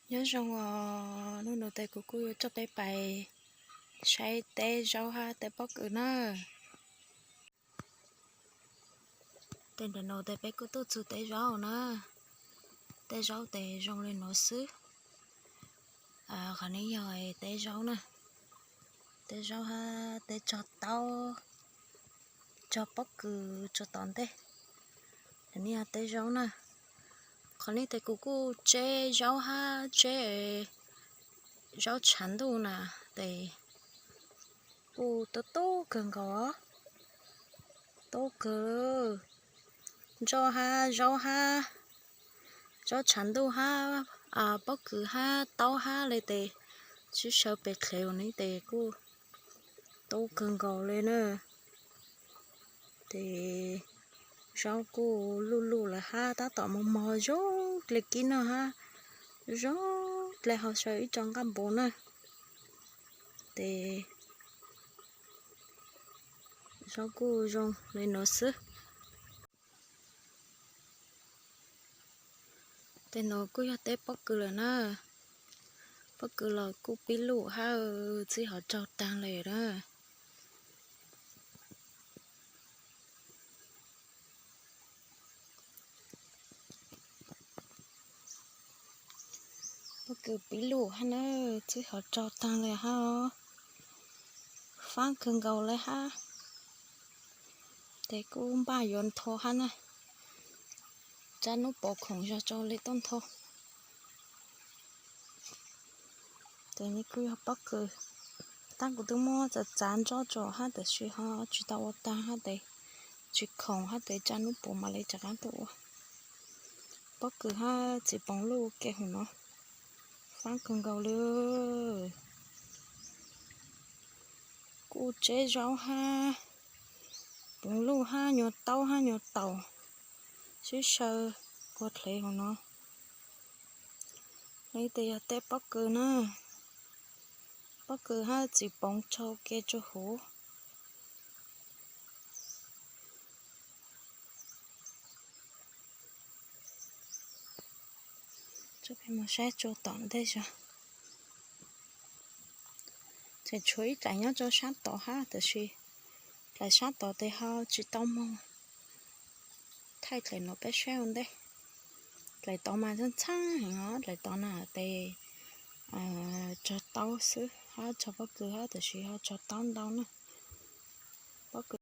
Nyob zoo os, hnub no tes kuv kuj yuav coj peb pais saib teb zaub hab teb pob kws na. Tej ntawm no tes peb kuj tuaj txug teb zaub na. Teb zaub tes zoo li no xwb. Qhov no yog teb zaub na, teb zaub hab teb tsog taub, tsog pob kws tsua tom ntej. Qhov no yog teb zaub na. Qhov no tes kuv kuj tseb zaub hab tseb zaub tshav ntuj na, tes kuj tub tub kawg nkaus, tub kawg. Ntso hab zaub hab zaub tshav ntuj hab pob kws hab taub hab le tes sib sau pes dlhev ua no tes kuj tub kawg nkaus le na. Tes zaub kuj luj luj lawm hab tab tom mos mos zoo dle kib no hab, zoo dle ho sau ib tso nqaj npua na. Tes zaub kuj zoo li no xwb. Tej no kuj yog teb pob kws lawm na. Pob kws los kuj pib luj hab txwb hov tsaug taag le na. Pob kws pib luj hab na, txwb hov tsaug taag le hab, faab kawg nkaus le hab. Tes kuj npaj yuav ntho hab na, tsab nub pov khoom zog tso le tuaj ntho. Tes no kuj yog pob kws, tab kuv twb muab txav txav ntsob tso hab tab sis ho tsis tau ua taag hab tes tsis khoom hab tes tsab nub pov mam le rov qaab tuaj ua. Pob kws hab txiv poov luj ke hauv no, faab kawg nkaus le. Kuj tseb zaub hab poov luj hab nyuag taub hab nyuag taus sib sau ua dlhev hauv no. No tes yog teb pob kws na, pob kws hab txiv poov tsau ke tsua huv. Mus saib tsua tom ntej zog. Tseem tshuav ib dlaim nyob rau sab tod hab tab sis dlaim sab tod tes ho tsis tau moog thaij dlaim no peb saib ua ntej. Dlaim tod mas txhaaj txhaaj heev os, dlaim tod na tes tsog taub xwb hab tsog pob kws hab tab sis ho tsog taub ntau na. Pob kws